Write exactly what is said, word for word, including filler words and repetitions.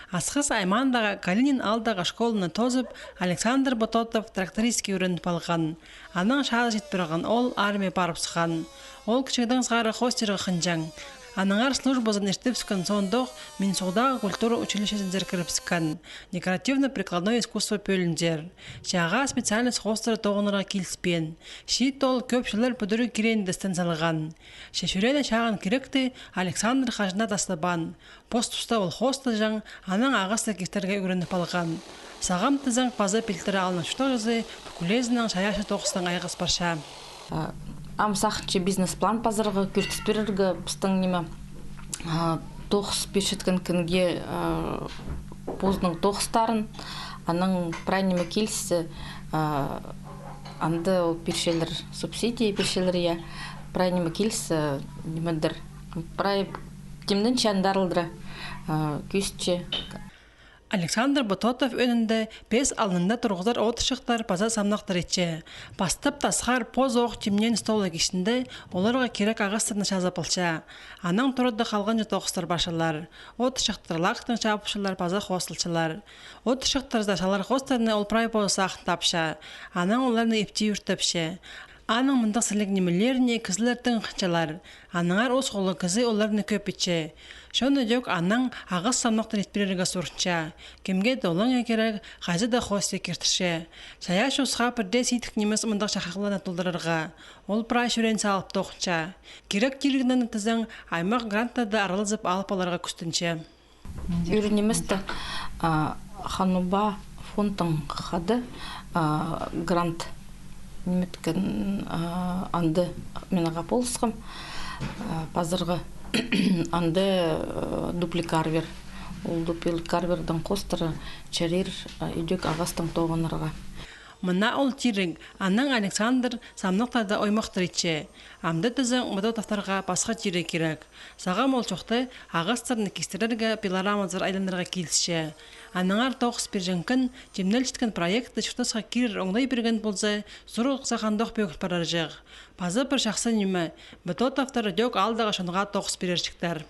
Асхыс аймаандағы Калинин аалдағы школаны тоозып, Александр Бутотов трактористке ӱгреніп алған. Анаң чазы чит парған ол армия парыбысхан. Ол кічігдең сығара хоостирға хынҷаң. Аннаңар службазын иртібіскен соонда ох Минсуғдағы культура училищезінзер кірібіскен, декоративно-прикладное искусство пӧлінзер. Чааға специальность хоостыра тоғынарға киліспеен. Чиит ол кӧп чыллар пӱдіріг киреенде істен салған. Че чӱреене чағын киректі Александр хаҷаннаң таслабаан. Пос туста ол хоостаҷаң, анаң ағастар кистерге ӱгреніп алған. Сағам тізең паза пилтірі алның чуртағҷызы пӱкӱлезінең чайаачы тоғыстаң айғас парча. А, ам сағынчам бизнес-план пазарға, кӧртіс пирерге пістің ниме, а, тоғыс пирчеткен кінге, а, позының тоғыстарын, анаң прай ниме киліссе, а, анда ол пирчелер, субсидия пирчелер, я, прай ниме киліссе, нимедір, прай тимненче андар алдыра, а, кӧзітче. Александр Бутотов ӧӧнінде пес алнында турғызар одырчахтар паза самнахтар итче. Пастап тасхар позы ох тимнеен стол кистінде оларға кирек ағастарны чазап алча. Анаң турада халғанҷы тоғыстар парчалар. Одырчахтар лактаң чабыпчалар паза хоосталчалар. Одырчахтарзар салар хоостарны ол прай позы сағын тапча. Анаң оларны ипти ӱртепче. Аның мындағ сіліг нимелеріне кізілер тың хынчалар. Аннаңар ус холлығ кізі оларны кӧп итче. Чон ідӧк анаң ағас самнахтар ит пирерге сурынча. Кемге-де олаңай кирек, хайзы даа хоости киртірче. Чайаачы усха пірдее сидік нимес мындағ чахайхланы толдырарға. Ол прай чӱреен салып тоғынча. Кирек тирігінең тізең, аймах грантта даа аралазып алып аларға кӱстенче. Ӱр ниместе, а, Хануба фондтың хада, а, грант ниметкен, а, анда мин ағаа полысхам, а, пазарға. Анда, а, дупликарвер. Ол дупликарвердең хоостыра чарир, а, ідӧк ағастаң тоғынарға. Мына ол тиріг, анаң Александр самнахтарда оймахтар итче. Амды тізең Бутотовтарға пасха тиріг кирек. Сағам ол чохта ағастарны кистірерге пилорамазар айланарға килісче. Аннаңар тоғыс пирҷең кін тимненчеткен проектті чуртасха кирер оңдай пирген полза, сурығ сах андох пӧгіл парарҷых. Паза пір чахсы ниме, Бутотовтар ідӧк аалдағы чонға тоғыс пирерҷіктер.